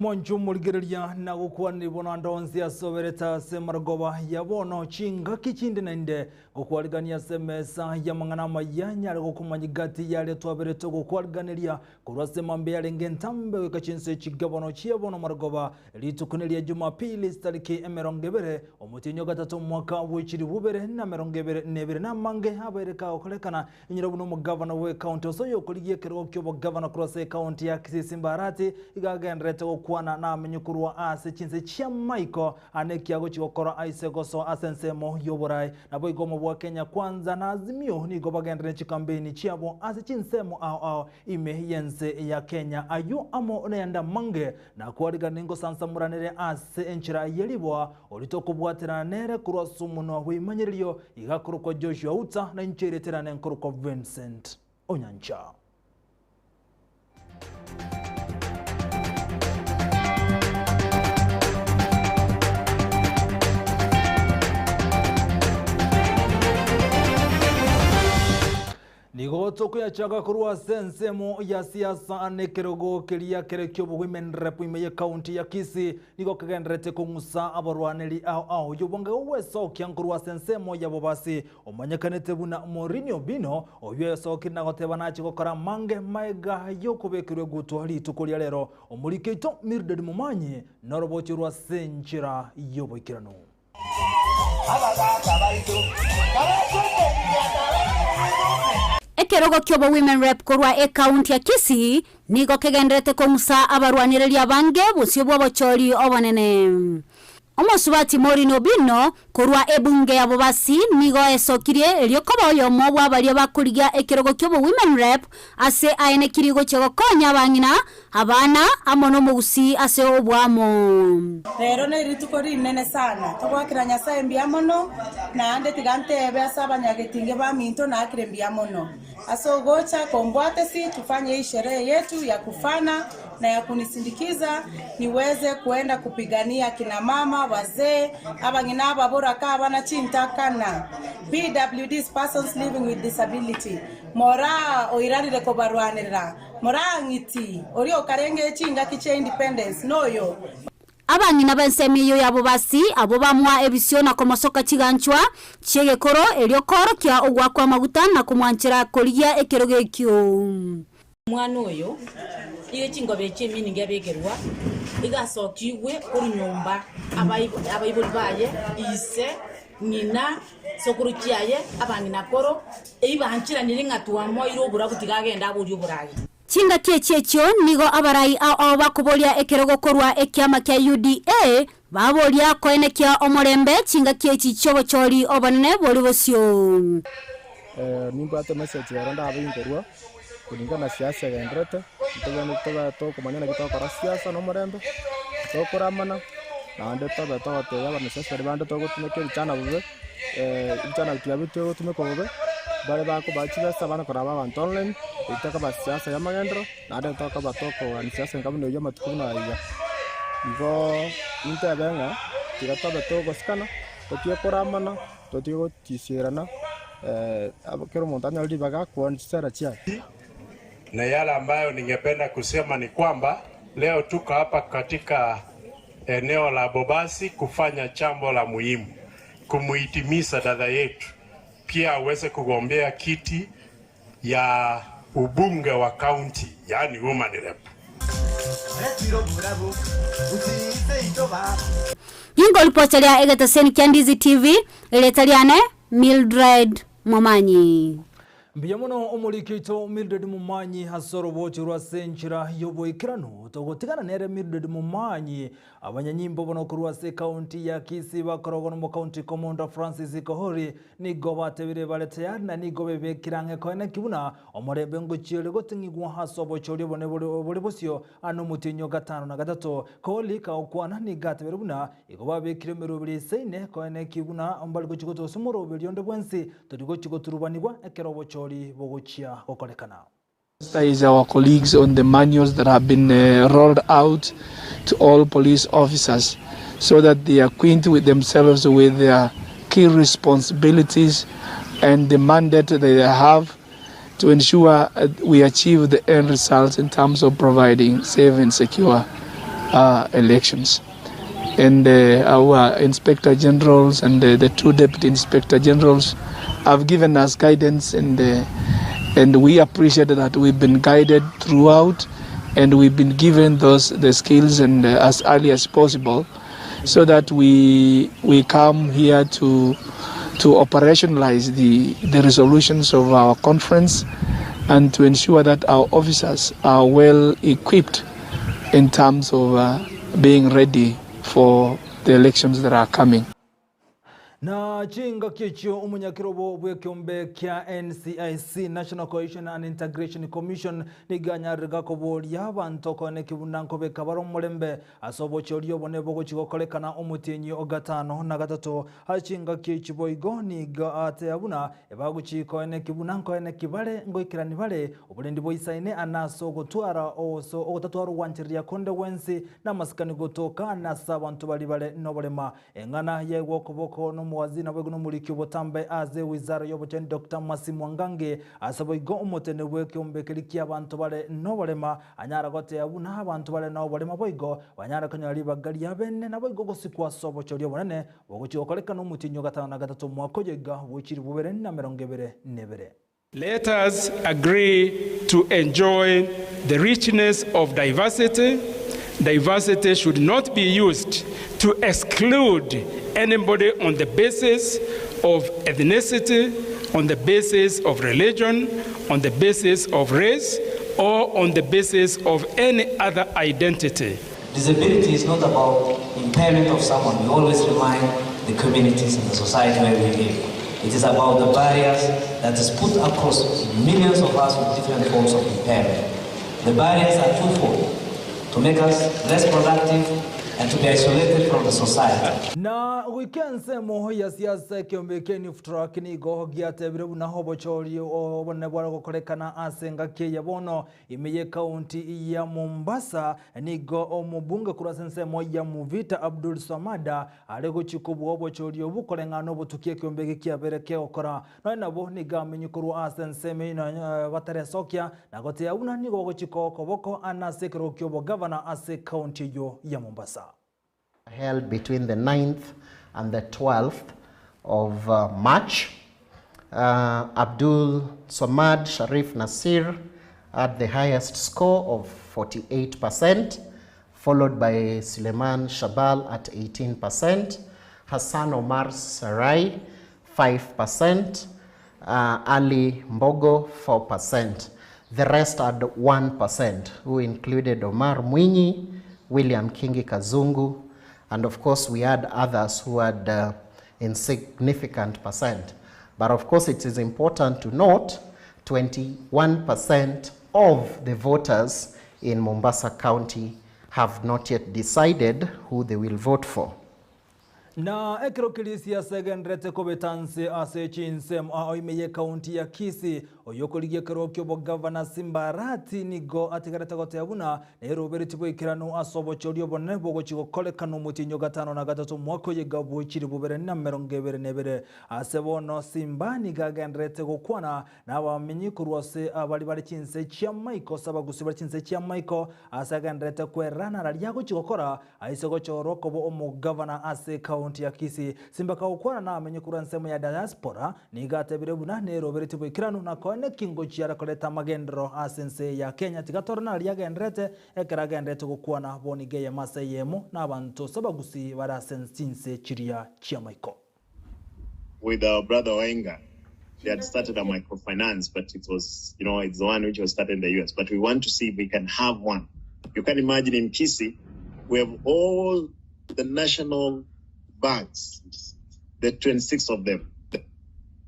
Mwanche omorigereria na gokwanire bono ande onsi ase oberete ase marogoba ya bono chingaki chinde naende gokwarigania ase emesa y'amang'ana amaya nyare gokomanya gati y'aria twaberete ogokwariganeria korwa ase mambia yarenge entambe goika chinsa echi bono chia bono marogoba rituko neria Jumapili chitariki 20 omotienyi o gatato omwaka bwe chilifu bibere na 21 na amange abaire kagokorekana Inyora buna omogavana bw'ekaunti ase oyokorigia ekerogo ki'obogavana korwa ase ekaunti ya Kisii Simba Arati iga agendererete gokwana namenye korwa ase chinse chi'amaiko ane ekiagochia gokora aise gosoa ase ensemo y'oboraai. Naboigo omobua Kenya Kwanza na Azimio nigo bagenderere chikampeini chiabo ase chinsemo ao ao ime y'ense ya Kenya. Ayio amo nayande amange nakwarigane ngosansamoranere ase enchera ye riboa oria tokobwaterana nere korwa ase omonwa bw'ebimanyererio Iga akorokwa Joshua Utsa, na inche erieta riane nkorokwa Vincent Onyancha. Nigo tokoyachaka korwa ase ensemo ya siasa na ekerogo keria kere ki'obowomen rep ime y'ekaunti ya Kisii nigo kegendererete kong'usa abarwaneri ao ao y'obonge gogwesokia nkorwa ase ensemo ya Bobasi omanyekanete buna Maureen Obino oyio oesokire na goteba nache gokora amange maega y'okobekerwa egutwa rituko ria rero. Omoriki oito Mildred Momanyi norobochie rwa ase enchera y'oboikeranu. Ekerogo ki'obo Women Rep korwa ekaunti ya Kisii nigo kegendererete kong'usa abarwanereria abange bosio bw'obochori obonene. Omosubati Maureen Obino korwa ebunge ya Bobasi nigo esokirie erio koba oyomo bw'abaria bakorigia ekerogo ki'obo Women Rep ase aenekirie gochia gokonya abang'ina Abana amo nomogusii ase oboamo. Rero nerituko rinene sana, togoakera Nyasae mbuya mono, naende tiga ntebe ase abanyagetinge baminto naakire mbuya mono ase ogocha kombwatesi tufanye hii sherehe yetu ya kufana na ya kunisindikiza niweze kuenda kupigania kina mama, wazee, abang'ina ababoraka, abana chintakana, PWDs, persons living with disability, moraa oiranire kobarwanerera. Morang'iti oria okarenge chingaki chia independence noyo. Abang'ina b'ensemo eyio ya bobasi, abwo bamoa ebisio na komosoka chiganchwa chi'egekoro, erio koorokia ogoakwa amaguta na komwanchera korigia ekerogo ekio. Omwana oyo iga chingobe echi eminingi abekerwa, iga asokigwe korwa nyomba abaibori baye, ise, ng'ina, Sokoro chiaye, abang'ina koro, eyio bancheranire ng'a twamoeire oborabu tiga agende aborie oboraai. Chingaki echi echio nigo abarai ao ao bakoboria ekerogo korwa ekiama kia UDA, baboria koenekia omorembe chingaki echi chi'obochori obonene bori bosio. Nimbwate emessage ero ndabe inkorwa kulingana na siasa egenderete, ntogende tobe tokomanya naki togokora siasa na omorembe, tokoramana, naende tobe togotebia abanasiasa baria bande togotumeka ebichana bobe, ebichana tiga bitogotumeka bobe, bare bakobaa chibesa abana koraba abanto online, eywo tokoba siasa ya amagenderero, naende tokoba tokogania siasa enga buna eywo amatuko buna aya iga. Igoo nintebe ng'a tiga tobe togosikana, totige koramana, totige gotiserana, kera omonto anyore ribaga akwane chisera chiaye. Na yale ambayo ningependa kusema ni kwamba leo tuko hapa katika eneo la Bobasi kufanya jambo la muhimu, kumuhitimisha dada yetu pia aweze kugombea kiti ya ubunge wa kaunti, yaani woman rep. Ingoripoteria egeteseni kia Ndizi TV, erieta riane Mildred Momanyi. Mbuya mono omoriki oito Mildred Momanyi ase orobocho rwa ase enchera y'oboikeranu. Togotigana nere Mildred Momanyi, abanyanyimbo bono korwa ase ekaunti ya Kisii bakorogwa nomokaunti Komunda Francis Kohori nigo batebire bare tayari na nigo bebekire ang'e koeneki buna omorembe ngochia ore goting'igwa ase obochori obonene bore bosio ande omotienyi o gatano na gatato. Kohori kagokwana nigo atebire buna Igo babekire emeroberi eisaine, koene ki buna mbare gochia gotosa omoroberi onde bwensi, tori gochia goturubanigwa ekero obochori bogochia gokorekana. Sensitize our colleagues on the manuals that have been rolled out to all police officers so that they acquaint with themselves with their key responsibilities and the mandate that they have to ensure we achieve the end results in terms of providing safe and secure Elections and our Inspector Generals and the two Deputy Inspector Generals have given us guidance and and we appreciate that we've been guided throughout and we've been given those the skills and as early as possible so that we we come here to to operationalize the the resolutions of our conference and to ensure that our officers are well equipped in terms of uh, being ready for the elections that are coming. Na chingaki echio omonyakerobo bw'ekeombe kia NCIC, National Cohesion and Integration Commission, nigo anyarire gakoboria abanto koeneki buna nkobeka bare omorembe ase obochori obone bogochia gokorekana omotienyi o gatano na gatato. Ase chingaki echi boigo nigo atea buna ebagochia koeneki buna nkoeneki bare ngoikerani bare oborendi boisaine ane ase ogotwara ogotatwara ogwanchereria konde gwensi na amasikani gotoka ane ase abanto baria bare noborema. Eng'ana yaigwa okoboko nomowaziri naboigo nomoriki obotambe ase ewizara y'obochenu Doctor Mercy Mwangangi, ase boigo omotene bw'ekeombe keria ki'abanto bare noborema anyare goteeba buna abanto bare noborema boigo banyare konyora ribaga riabene naboigo gosikwa ase obochori obonene bogochia gokorekana omotienyi o gatano na gatato omwaka oyo iga bw'echilifu bibere na emerongo ebere nebere. Let us agree to enjoy the richness of diversity. Diversity should not be used to exclude anybody on the basis of ethnicity, on the basis of religion, on the basis of race, or on the basis of any other identity. Disability is not about impairment of someone. We always remind the communities and the society where we live. It is about the barriers that is put across millions of us with different forms of impairment. The barriers are twofold, to make us less productive and to be isolated from the society. Na goika ensemo ya siasa ekeombe kia Nuftrac nigo giatebire buna obochori obonene bware gokorekana ase engaki eye bono Ime y'ekaunti ya Mombasa nigo omobunge korwa ase ensemo ya Mvita Abdul Swamada are gochia kobua obochori obwo koreng'ana nobotuki ekeombe eke kiabere kegokora. Nonya nabo nigo amenywe korwa ase ensemo eyio nonya bataresokia na gotebia buna nigo bagochia koa okoboko ane ase ekerogo ki'obogavana ase ekaunti eyio ya Mombasa. Held between the 9th and the 12th of uh, March. Uh, Abdul Somad Sharif Nasir had the highest score of 48%, followed by Suleiman Shabal at 18%, Hassan Omar Sarai 5%, uh, Ali Mbogo 4%. The rest had 1%, who included Omar Mwinyi, William Kingi Kazungu, and of course we had others who had uh, insignificant percent. But of course it is important to note 21% of the voters in Mombasa County have not yet decided who they will vote for. Na ekero Kirisia asegenderete kobeta nse ase chinsemo ao ime y'ekaunti ya Kisii, oyio okorigia ekerogo ki'obogavana Simba Arati nigo atigarete goteba buna neroberetie boikeranu ase obochori obonene bogochia gokorekana omotienyi o gatano na gatato omwaka oyo iga bwe chilifu bibere na emerongo ebere na ebere. Ase bono Simba nigo agendererete gokwana nabamenyi korwa ase abaria bare chinse chi'amaiko ase abagusi bare chinse chi'amaiko ase agendererete kwererana raria agochia gokora Aise gochorwa koba omogavana ase ekaunti ya Kisii, Simba kagokwana namenye korwa ensemo ya diaspora, nigo atebire buna neroberetie boikeranu na koene ki ngochia are koreta amagenderero ase ense eye ya Kenya tiga tore naria agendererete ekero agendererete gokwana bono iga eyemo ase eyemo nabanto ase abagusii bare ase chinse chiria chi'amaiko. With our brother Oenga, they had started a microfinance, but it was, you know, it's the one which was started in the US. But we want to see if we can have one. You can imagine in Kisii, we have all the national banks, the 26 of them,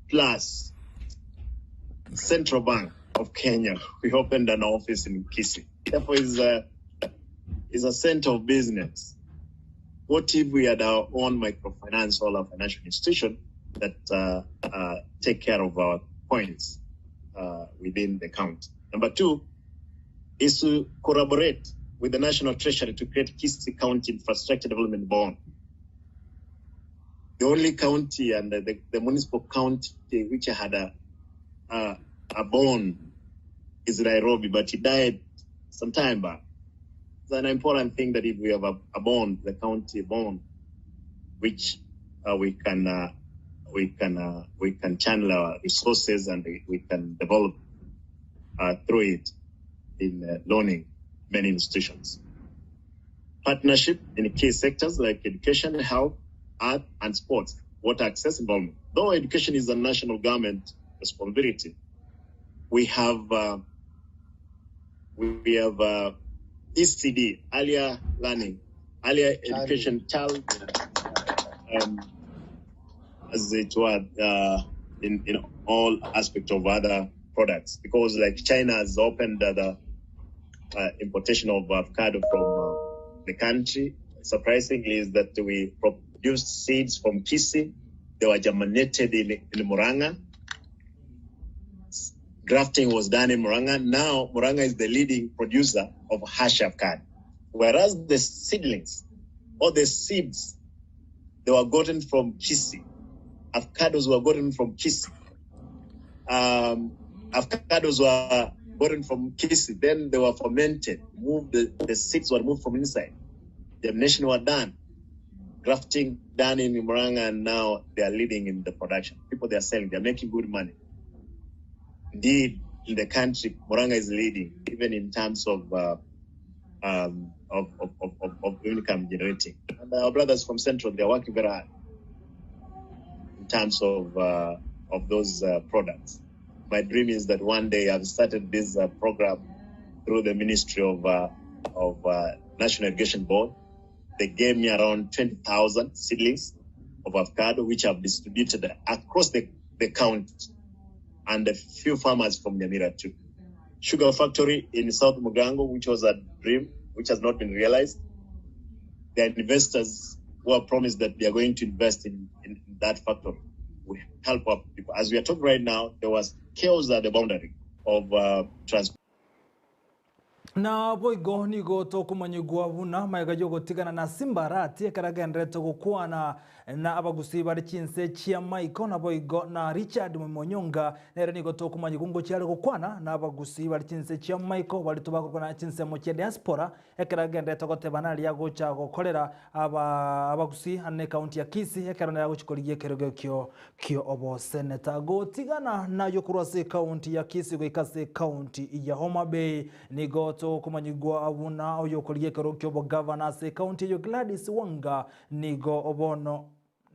plus Central Bank of Kenya. We opened an office in Kisii. Therefore, is a, is a center of business. What if we had our own microfinance or our financial institution that uh, uh, take care of our coins uh, within the county? Number two is to collaborate with the National Treasury to create Kisii County Infrastructure Development Bond. The only county and the, the, the municipal county which had a, a, a bond is Nairobi, but he died some time back. It's an important thing that if we have a bond, the county bond, which we can we can we can channel our resources and we can develop through it in loaning many institutions. Partnership in key sectors like education, health, art, and sports, water access involvement. Though education is a national government responsibility, we have we have ECD, earlier learning, earlier education, child, as it were, in all aspects of other products. Because like China has opened the importation of avocado from the country. Surprisingly is that we produced seeds from Kisii. They were germinated in Murang'a. Grafting was done in Murang'a. Now Murang'a is the leading producer of hash avocado. Whereas the seedlings or the seeds, they were gotten from Kisii. Avocados were gotten from Kisii. Avocados were gotten from Kisii. Then they were fermented. Moved the seeds were moved from inside. Germination were done. Grafting done in Murang'a, and now they are leading in the production. People, they are selling. They are making good money. Indeed, in the country, Murang'a is leading, even in terms of income generating. And our brothers from Central, they are working very hard in terms of those products. My dream is that one day I've started this program through the Ministry of National Education Board. They gave me around 20,000 seedlings of avocado, which I've distributed across the county, and a few farmers from Nyamira too. Sugar factory in South Mugango, which was a dream, which has not been realized. There are investors who have promised that they are going to invest in that factory. We help our people. As we are talking right now, there was chaos at the boundary of transport. Na boigo nigo tokumanyigwa buna maega yogotigana na Simba Arati ekeragenderete gokwana na abagusi bari chinse chia Michael na boigo na Richard Monyonga nere nigo tokumanyigwa ngochiare gokwana na abagusi bari chinse chia Michael bari tobakokwana chinsemo chia diaspora ekeragenderete gotebana aria gocha gokorera abagusi ane county ya Kisii ekeronera gochikorigia ekerogo kio oboseneta gotigana nayo korwa ase county ya Kisii goika ase county ya Homa Bay nigo tokumanyigwa abuna oyokorigia ekerogo kio obogavana ase county eyo Gladys Wanga nigo obono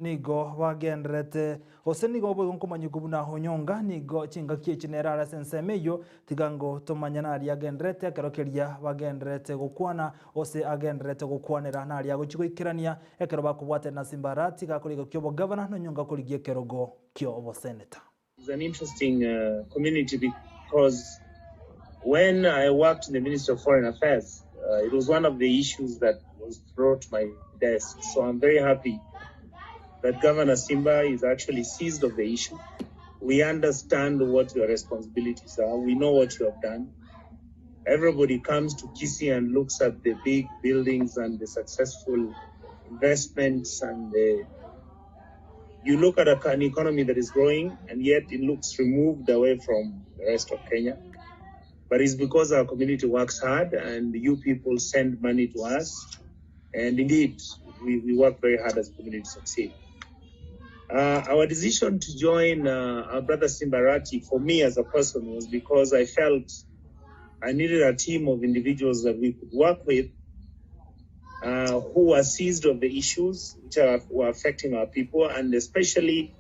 nigo bagenderete ose nigo boigo nkomanyigwa buna Onyonga nigo chingaki echi nere ase ensemo eyo tigango tomanya aria agenderete ekero keria bagenderete gokwana ose agenderete gokwanera naria agochi goikerania ekero bakobwatana na Simba Arati gakoriga kio obogavana na Onyonga korigia ekerogo kio oboseneta. It's an interesting community because when I worked in the Ministry of Foreign Affairs, it was one of the issues that was brought to my desk. So I'm very happy that Governor Simba is actually seized of the issue. We understand what your responsibilities are. We know what you have done. Everybody comes to Kisii and looks at the big buildings and the successful investments, and you look at an economy that is growing, and yet it looks removed away from the rest of Kenya. But it's because our community works hard and you people send money to us. And indeed, we work very hard as a community to succeed. Our decision to join our brother Simba Arati, for me as a person, was because I felt I needed a team of individuals that we could work with who were seized of the issues which were affecting our people, and especially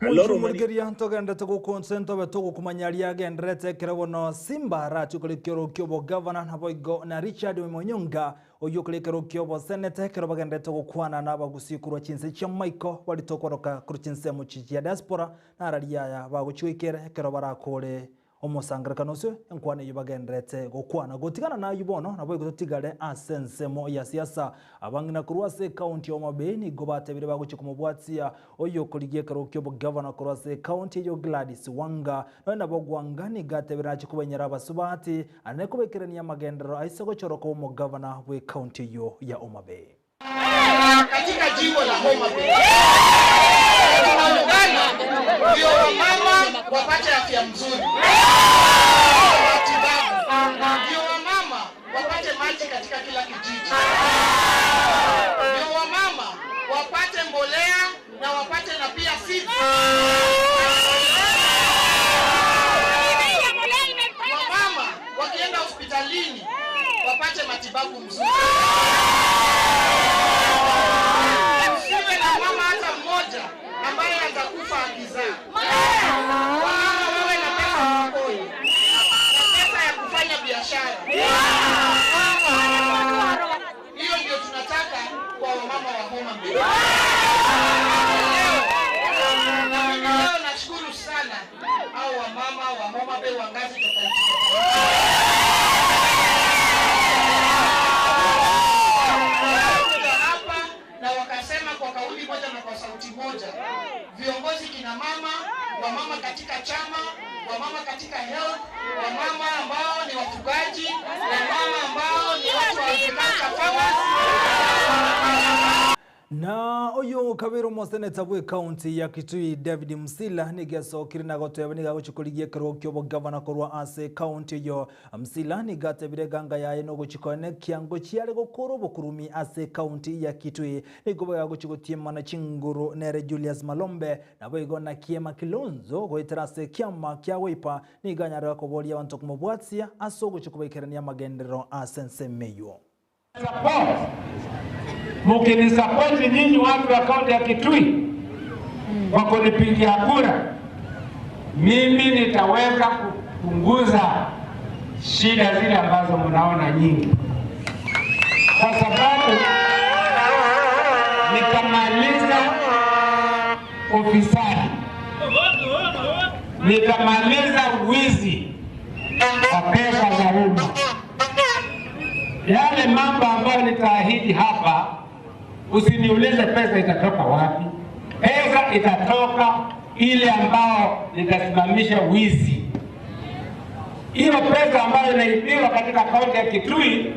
Mugeria togendete gukonsento betugu kumanyaria agenderete kerebono Simba Arati kurikiro kio governor na boigo na Richard Monyonga oyo kurikiro kio senate kero bagendete gukwana na abagusi kurwa chinse chia Michael walitokoroka kuru chinse mu chia diaspora na araria ya baguchwikere kero barakore omosangerekano osio enkwana eyo bagenderete gokwana gotigana nayo bono nabo igototigare ase ensemo ya siasa abang'ina korwa ase county ya Homa Bay nigo batebire bagochia komobwatia oyo okorigia ekero kia obogavana korwa ase county eyo Gladys Wanga noe nabo Gwanga nigo atebire ache kobenyera abasubati ane kobekerania amagenderero aise gochoroka omogavana bwe county eyo ya Homa Bay. Katika jimbo la Homa Bay tunaungana ndio wamama wapate afya mzuri, matibabu, ndio wamama Wamama wakienda hospitalini wapate matibabu mzuri. Usiwe na mama hata mmoja ambaye atakufa akizaa. Wamama wawe na pesa mfukoni na pesa ya kufanya biashara. Hiyo ndio tunataka kwa wamama wa Homa Bay. Na mimi leo nashukuru sana au wamama wa Homa Bay wa ngazi tofauti tofauti hapa, na wakasema kwa kauli moja na kwa sauti moja, viongozi kina mama, wamama katika chama, wamama katika health, wamama ambao ni wafugaji, wamama ambao ni watu wa agriculture farmers. Na oyo kabere omoseneta bwe ekaunti ya Kitui David Msila nigo asokire na goteba nigo agochikorigia ekerogo kia obogavana korwa ase ekaunti eyo. Msila nigo atebire eganga yaye nogochikoene kiango chiare gokora obokurumi ase ekaunti ya Kitui nigo bagochi gotiemana chinguru nere Julius Malombe naboigo na Kiema Kilonzo goetera ase ekiama kia Wiper nigo anyare koboria abanto komobwatia ase ogochi kobaikerania amagenderero ase ensemo eywo. Mukinisapoti nyinyi watu wa kaunti ya Kitui kwa kunipigia kura, mimi nitaweza kupunguza shida zile ambazo mnaona nyingi, kwa sababu nitamaliza ufisadi, nitamaliza wizi wa pesa za umma. Yale mambo ambayo nitaahidi hapa, usiniulize pesa itatoka wapi. Pesa itatoka ile ambao nitasimamisha wizi. Hiyo pesa ambayo inaibiwa katika kaunti ya Kitui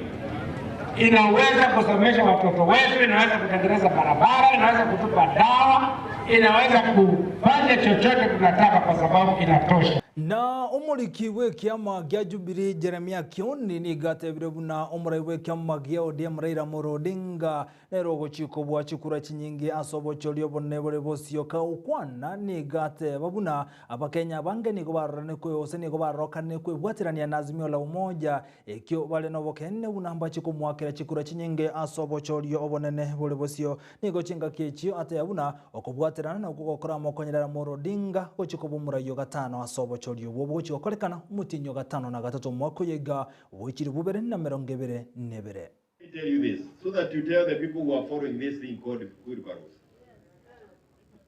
inaweza kusomesha watoto wetu, inaweza kutengeneza barabara, inaweza kutupa dawa, inaweza kufanya chochote tunataka, kwa sababu inatosha. Na omoriki bw'ekiama gia Jubilee Jeremiah Kioni nigo atebire buna omorai bw'ekiama gia ODM Raila Amolo Odinga nere ogochika bwa chikura chinyinge ase obochori obonene bore bosioka okwana nigo ateba buna Abakenya abange nigo barorane gose nigo barorokane kwebwaterania na Azimio la Umoja ekio bare nobokeene buna mbache komoakera chikura chinyinge ase obochori obonene bore bosio. Nigo chingaki echio ateba buna okobwaterana nakwo gokora amokonyerera Amolo Odinga gochia koba omorai o gatano ase obochori obwo bogochia gokorekana omotienyi o gatano na gatato omwaka oyo iga bw'echilifu bibere na emerongo ebere na ebere. Let me tell you this, so that you tell the people who are following this thing called wheelbarrows.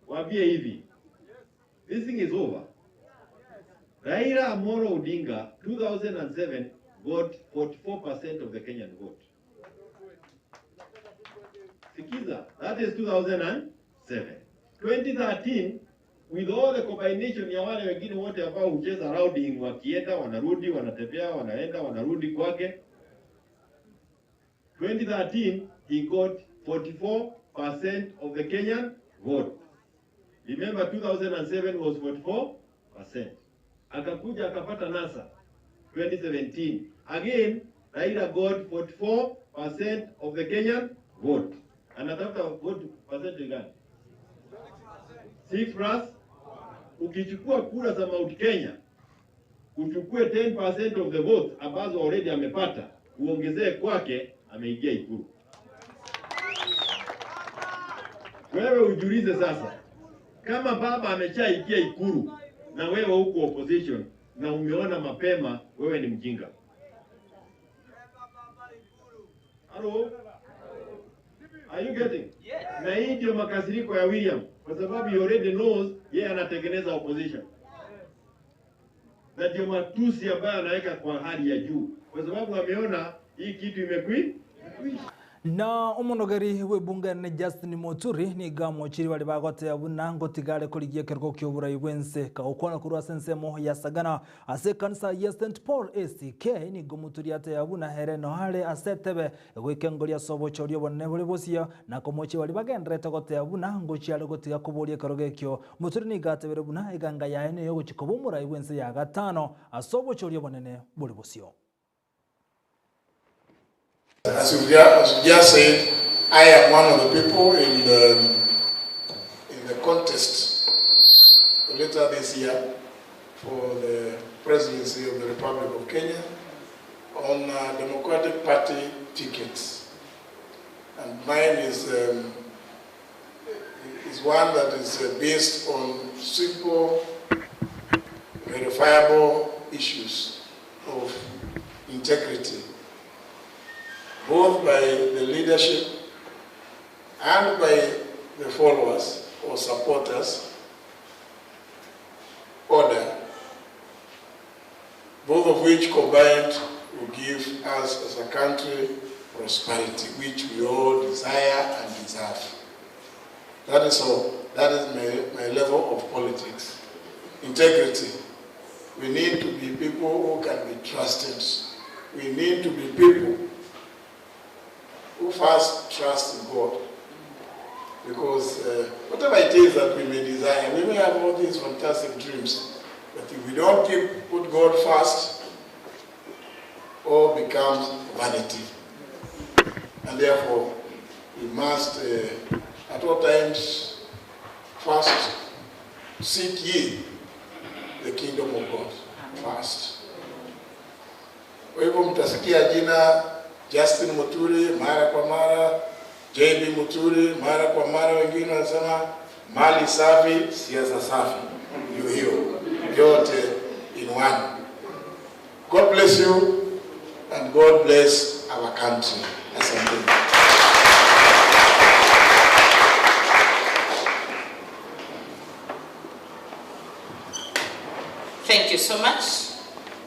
Waambie hivi, this thing is over. Raila Amolo Odinga, 2007, got 44% of the Kenyan vote. Sikiza, that is 2007. 2013, with all the combination ya wale wengine wote ambao hucheza rounding, wakienda wanarudi, wanatembea, wanaenda wanarudi kwake. 2013, he got 44% of the Kenyan vote. Remember 2007 was 44%. Akakuja akapata NASA 2017. Again, Raila got 44% of the Kenyan vote. Anatafuta vote percentage gani? 6 plus. Ukichukua kura za Mount Kenya, uchukue 10% of the votes ambazo already amepata, uongezee kwake, ameingia Ikulu. Wewe ujiulize sasa, kama baba ameshaingia Ikulu na wewe huko opposition na umeona mapema, wewe ni mjinga. Hello? Are you getting? Yes. Na hii ndio makasiriko ya William kwa sababu he already knows yeye anatengeneza opposition. Na ndio matusi ambayo anaweka kwa hali ya juu kwa sababu ameona hii kitu imekwi Na omonogeri bw'ebunge ne Justin Muturi nigo amochiri baria bagoteba buna ngotigare korigia ekerogo kia oborai bwense kagokwana korwa ase ensemo ya Sagana ase ekanisa ya St Paul ACK nigo Muturi ateba buna ere noare ase etebe goika ase obochori obonene bore bosio na komochia baria bagenderete goteba buna ngochiare gotiga koboria ekerogo ekio. Muturi nigo atebire buna eganga yaye niyo ogochia koba omorai bwense ya gatano ase obochori obonene bore bosio. As we just said, I am one of the people in the contest later this year for the presidency of the Republic of Kenya on Democratic Party tickets. And mine is, is one that is based on simple, verifiable issues of integrity, both by the leadership and by the followers or supporters, order, both of which combined will give us as a country prosperity, which we all desire and deserve. That is all. That is my, my level of politics. Integrity. We need to be people who can be trusted. We need to be people who first trust in God. Because whatever it is that we may desire, we may have all these fantastic dreams, but if we don't keep, put God first, all becomes vanity. And therefore, we must at all times first seek ye the kingdom of God first. Kwa hivyo mtasikia jina Justin Muturi mara kwa mara, JB Muturi mara kwa mara, wengine wanasema mali safi, siasa safi. Ndio hiyo yote in one. God bless you and God bless our country. Asante. Thank you so much.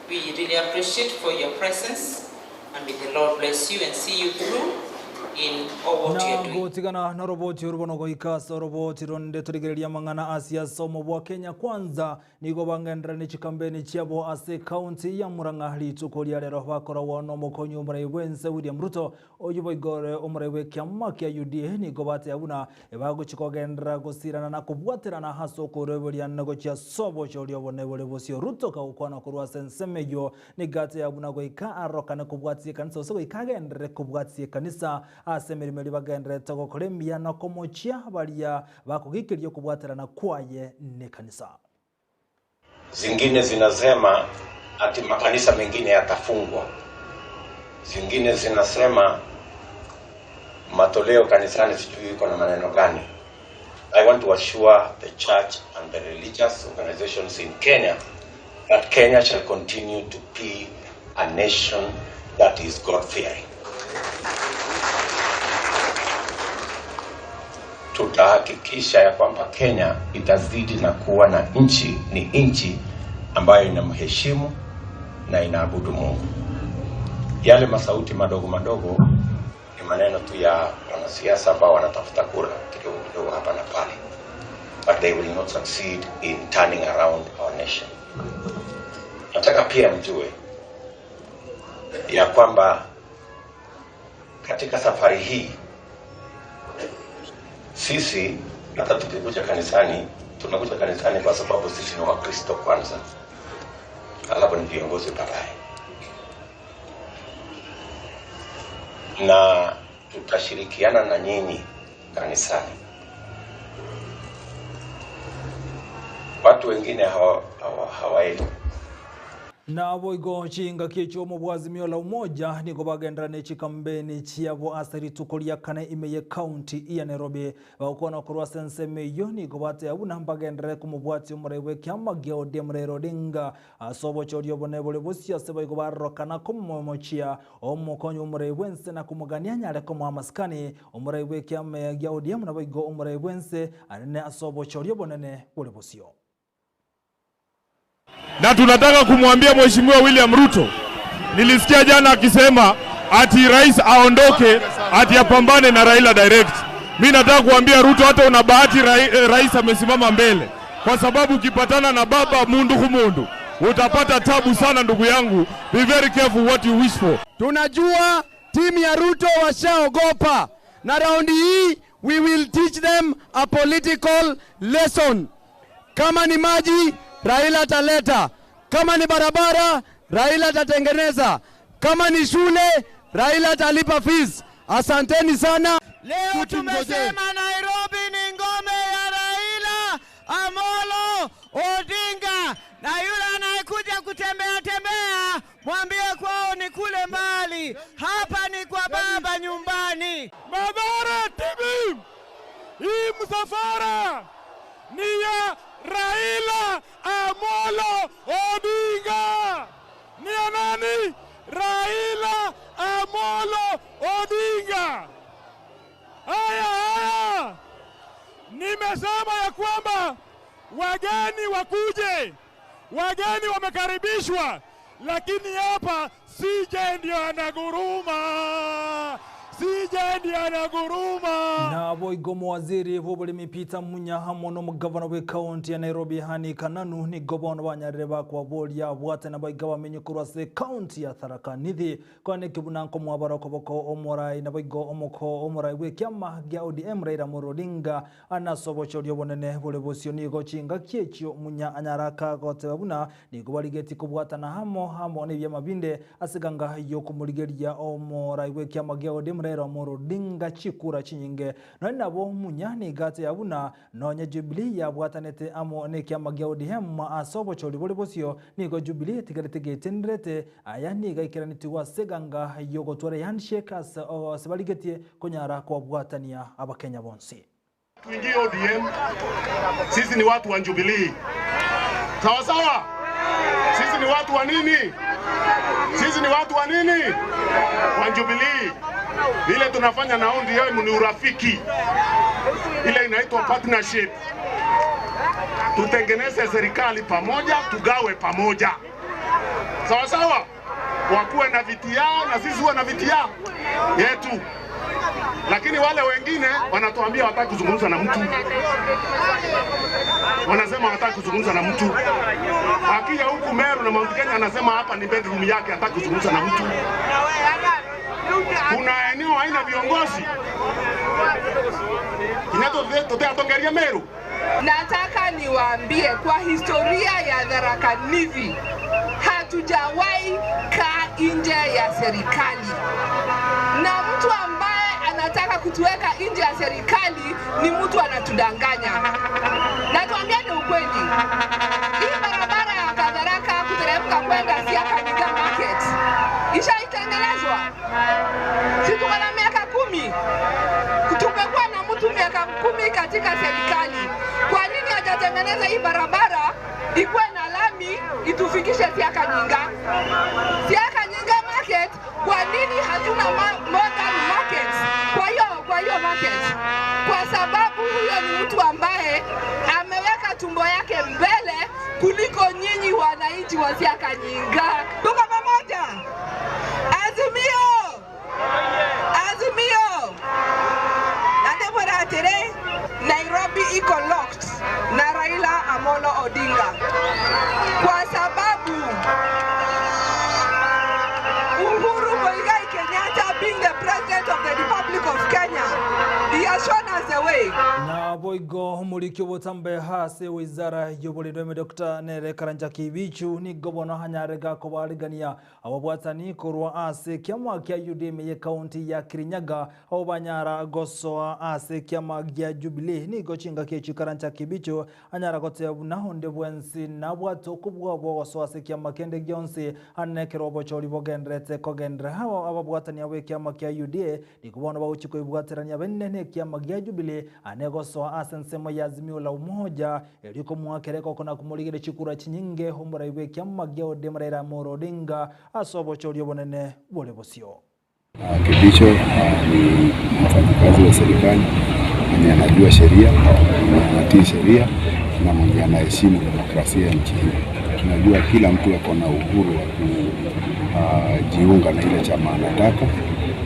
We really appreciate for your presence, and may the Lord bless you and see you through in all what you are Na doing. gotigana na roboti orubono goika ase oroboti ronde torigereria mang'ana a siasa omo bwa Kenya Kwanza nigo bangenderera ne chikampeni chiabo ase county ya Murang'a rituko ria rero bakoragwo na omokonyi omorai bwense William Ruto oyo boigore omorai bwa ekiama kia UDA nigo batea buna ebagochi kogenderera gosirana na kobwaterana ase okoreberia na gochia sobo choria obone bore bosio Ruto kagokwana korwa ase ensemo eywo nigo atea buna goika arokane kobwatia ekanisa gose goika agenderere kobwatia ekanisa ase emirimo eria bagendererete gokora emiya na komochia baria bakogikeria okobwaterana kwaye na ekanisa. Zingine zinasema ati makanisa mengine yatafungwa, zingine zinasema matoleo kanisani sijui iko na maneno gani. I want to assure the church and the religious organizations in Kenya that Kenya shall continue to be a nation that is God-fearing. Tutahakikisha ya kwamba Kenya itazidi na kuwa na nchi ni nchi ambayo inamheshimu na inaabudu Mungu. Yale masauti madogo madogo ni maneno tu ya wanasiasa ambao wanatafuta kura kidogo kidogo hapa na pale, but they will not succeed in turning around our nation. Nataka pia mjue ya kwamba katika safari hii sisi hata tukikuja kanisani tunakuja kanisani kwa sababu sisi ni Wakristo kwanza, alafu ni viongozi baadaye, na tutashirikiana na nyinyi kanisani. Watu wengine hawaelewi Nabo igo chinga kiecho omo Azimio la Umoja nigo bagendera ne chikambeni chiabo ase rituko ria kane ime ye county ya Nairobi bagokwana korwa ase ensemo eywo nigo batea buna mbagenderere komobwati omorai bwa ekiama gia ODM Raila Odinga ase obochoria obone bore bosio ase baigo barorokana komomochia omokonyi omorai bwense na komogania anyare komoa amasikani omorai bwa ekiama gia ODM nabo igo omorai bwense anene ase obochoria obonene bore bosio. Na tunataka kumwambia Mheshimiwa William Ruto, nilisikia jana akisema ati rais aondoke ati apambane na Raila direct. Mi nataka kuambia Ruto, hata una bahati rais amesimama mbele, kwa sababu ukipatana na baba mundu humundu utapata tabu sana, ndugu yangu. Be very careful what you wish for. Tunajua timu ya Ruto washaogopa, na raundi hii we will teach them a political lesson. Kama ni maji Raila ataleta, kama ni barabara Raila atatengeneza, kama ni shule Raila atalipa fees. Asanteni sana. Leo tumesema Nairobi ni ngome ya Raila Amolo Odinga, na yule anayekuja kutembea tembea mwambie kwao ni kule mbali, hapa ni kwa baba nyumbani. Mathare TV, hii msafara ni ya Raila Amolo Odinga. Ni ya nani? Raila Amolo Odinga. Haya haya, nimesema ya kwamba wageni wakuje, wageni wamekaribishwa, lakini hapa CJ ndio anaguruma, CJ ndio anaguruma. Nabo igomo waziri bw'obulimi Peter Munya hamwe n'omugavana w'ekaunti ya Nairobi Hani Kananu nigo bono banyarire bakwaboria bwate na baiga bamenye korwa ase ekaunti ya Tharaka Nithi kwane kibunanko mwabara okoboko omorai na baigo omoko omorai bw'ekiama gia ODM Raila Amolo Odinga ase obochoria obonene bore bosio nigo chingaki echio Munya anyaraka goteba buna nigo barigeti kobwatana hamo hamo na ebiama binde ase ganga yokomorigeria omorai bw'ekiama gia ODM Raila Amolo Odinga chikura chinyinge nonye nabo Munya nigo ateba buna nonye Jubilee yabwatanete amo na ekiama gia ODM ase obochori bore bosio nigo Jubilee etigarete getenderete aya nigo aikeranitigwe ase ganga yogotwara handshake ase ase barigetie konyara kobwatania abakenya bonsi. Tuingie ODM, sisi ni watu wa Jubilee. Sawa sawa, sisi ni watu wa nini? Sisi ni watu wa nini? Wa Jubilee. Ile tunafanya na ODM ni urafiki, ile inaitwa partnership. Tutengeneze serikali pamoja, tugawe pamoja, sawa sawa. Wakuwe na viti yao na sisi huwe na viti yao yetu, lakini wale wengine wanatuambia hawataki kuzungumza na mtu, wanasema hawataki kuzungumza na mtu. Akija huku Meru na Mount Kenya anasema hapa ni bedroom yake, hataki kuzungumza na mtu. Kuna eneo haina viongozi kinatotea Meru. Nataka niwaambie kwa historia ya Tharaka Nithi hatujawahi kaa nje ya serikali, na mtu ambaye anataka kutuweka nje ya serikali ni mtu anatudanganya. Na tuambiane ukweli, hii barabara ya Katharaka kuteremka kwenda Siaka Nyiga Market ishaitengenezwa, si tuko na miaka 10 tumekuwa na mtu miaka 10 katika serikali. Kwa nini hajatengeneza hii barabara ikuwe na lami itufikishe Siaka Nyinga? Siaka Nyinga Market, kwa nini hatuna modern market? Kwa hiyo market, kwa sababu huyo ni mtu ambaye ameweka tumbo yake mbele kuliko nyinyi wananchi wa Siaka Nyinga. Tuko pamoja? Azimio! Azimio! Natebora atere, Nairobi iko locked na Raila Amolo Odinga kwa sababu Uhuru Muigai Kenyatta being the president of the Republic of Kenya, he has shown us the way. Na boigo omoriki obotambe ase wizara y'oborindweme Dr. Nere Karanja Kibichu nigo bono hanyare gakobarigania ababwatani korwa ase kiama kia UDM ye kaunti ya Kirinyaga abo banyara gosoa ase kiama gia Jubilee nigo chingaki echi Karanja Kibichu anyara goteba buna onde bwensi nabwate okobua bwa gosoa ase kiama kende gionsi anekero obochori bogenderete kogendera abo ababwatani abo ekiama kia UDA nigo bono bagochi koibwaterania bene na ekiama gia Jubilee ane gosoa ase ensemo ya Azimio la Umoja eriko mwakereko kona kumurigire chikura chinyinge omorai bwa ekiama gia ODM Raila Amolo Odinga ase obochori obonene bore bosio. Kibicho ni mfanyakazi wa serikali mwenye anajua sheria, mwenye anatii sheria na mwenye anaheshimu demokrasia ya nchi hii. Tunajua kila mtu ako na uhuru wa kujiunga na ile chama anataka.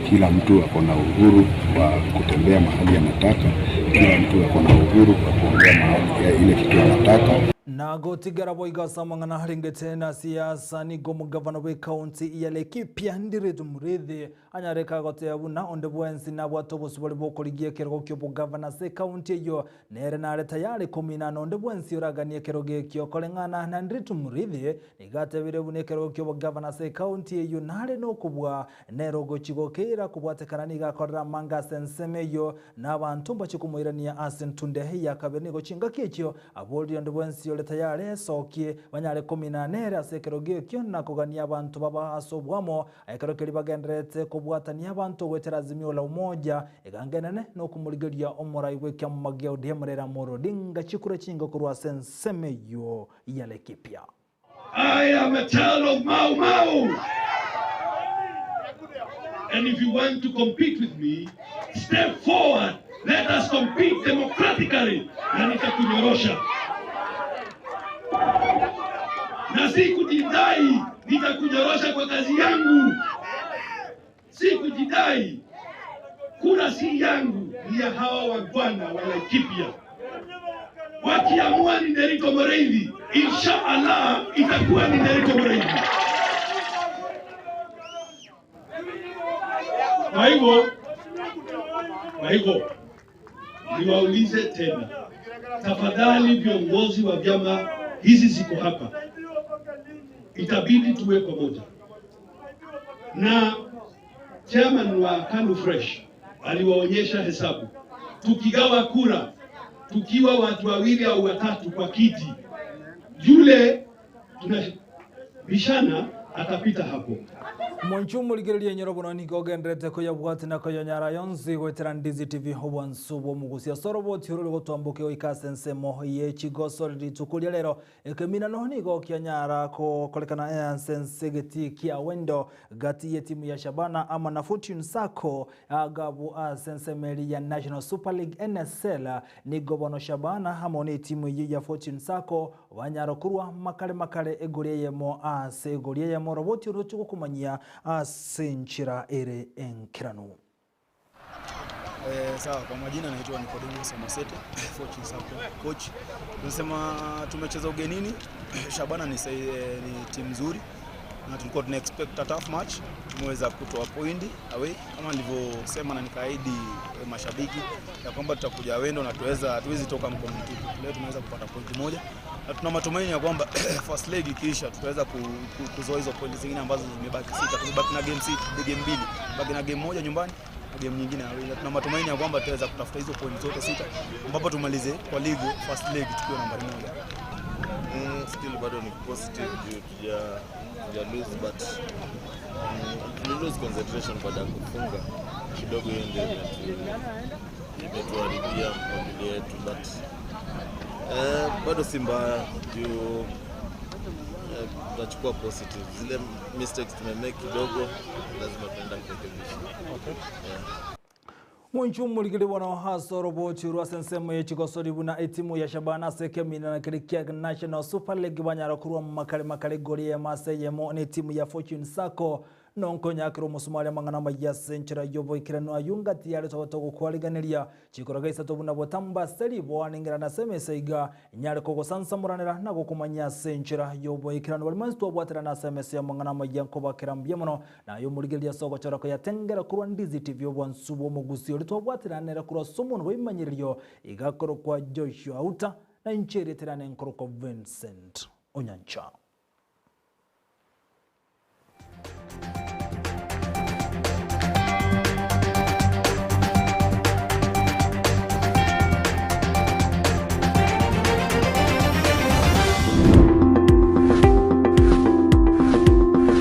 Kila mtu ako na uhuru wa kutembea mahali anataka. Kila mtu ako na uhuru wa kuongea mahali ile kitu anataka. Na gotigara boiga samang'ana haringete na siasa nigo omogavana bwa ekaunti ya Laikipia Ndiritu Muriithi anyareka goteba buna onde bwensi nabwate obosibore bokorigia ekerogo kia obogavana ase ekaunti eyo nere nare tayari komina na onde bwensi oraganie ekerogo ekio koreng'ana na Ndiritu Muriithi nigo atebire buna ekerogo kia obogavana ase ekaunti eyo nare nokobua nere ogochi gokera kobwatekana nigo akorera amanga ase ensemo eyo na abanto mbachi komoirania ase entunde ya kabere nigo chingaki echio aborire onde bwensi ore ere tayare esokie banyare komina nere ase ekerogo ekio na kogania abanto baba ase oboamo ekero keria bagendererete kobwatania abanto goetera Azimio la Umoja egango enene nokomorigeria omorai bw'ekiamuma gia ODM Raila Amolo Odinga chikura chinge korwa ase ensemo eyio ya Laikipia. I am a child of Mau Mau. And if you want to compete with me, step forward. Let us compete democratically. Na nitakunyorosha. Na si kujidai, nitakunyorosha kwa kazi yangu. Si kujidai. Kura si yangu, ni ya hawa wagwana wa Laikipia. Wakiamua ni Nderitu Mureithi, insha Allah itakuwa ni Nderitu Mureithi. Kwa hivyo, kwa hivyo niwaulize tena, tafadhali viongozi wa vyama hizi ziko hapa, itabidi tuwe pamoja na chairman wa KANU Fresh aliwaonyesha hesabu, tukigawa kura tukiwa watu wawili au watatu kwa kiti, yule tunabishana atapita hapo. Monchu omorigereria enyoro bono nigo ogenderete koyabwati na koyonyara yonsi goetera Ndizi TV obwansu bw'omogusia ase oroboti oro rogotwambokia goika ase ensemo ye chigoso rituko ria rero ekeminano nigo kianyara kokorekana ase ense egetii kia Wendo gati y'etimu ya Shabana amo na Fortune Sacco agabu ase ensemo eria ya National Super League NSL nigo bono Shabana amo na etimu eyio ya Fortune Sacco banyara korwa makare makare egori eyemo ase egori eyemo oroboti oroche gokomanyia ase enchera ere enkeranu. Eh, sawa kwa majina naitwa Nicodemus Masete, Fortune Sacco coach. Tunasema tumecheza ugenini. Shabana ni, eh, ni timu nzuri na tulikuwa tuna expect a tough match. Tumeweza kutoa pointi away kama nilivyosema na nikaahidi eh, mashabiki ya kwamba tutakuja wendo na tuweza hatuwezi toka mkono mtupu. Leo tumeweza kupata pointi moja na tuna matumaini ya kwamba first leg ikiisha tutaweza ku, ku, kuzoa hizo pointi zingine ambazo zimebaki sita. Tumebaki na game sita, game mbili, baki na game moja nyumbani na game nyingine away. Na tuna matumaini ya kwamba tutaweza kutafuta hizo pointi zote sita ambapo tumalize kwa ligi first leg tukiwa nambari moja. Still bado ni positive juu tuja tuja lose but tuli lose concentration baada ya kufunga kidogo, hiyo ndio imetuharibia mpangilio yetu but eh, bado si mbaya juu eh, tutachukua positive zile mistakes tumemake kidogo, lazima tunaenda kurekebisha. Okay. Yeah. Mwanchu omorigeri bono ase oroboti orwo ase ensemo ye chigosori buna etimu ya Shabana ase ekeminana keria kia National Super League banyara korwa makare makare igoro eyemo ase eyemo na etimu ya Fortune Sacco nonkonyakera omosumari amang'ana amaya ase enchera y'oboikeranu aywo ngati yare tobe togokwariganeria chikoroga isato buna botambe ase riboa ningerana ase emesa iga nyare kogosansamoranera na gokomanyia ase enchera y'oboikeranu baria mwensi twabwaterana ase emesa y'amang'ana amaya nkobakera mbuya mono Naye omorigereria ase ogochora koyatengera korwa Ndizi TV obwansu bw'omogusi oria twabwaterana nere korwa ase omonwa bw'ebimanyererio iga akorokwa Joshua Auta, na inche erieta riane nkorokwa Vincent Onyancha.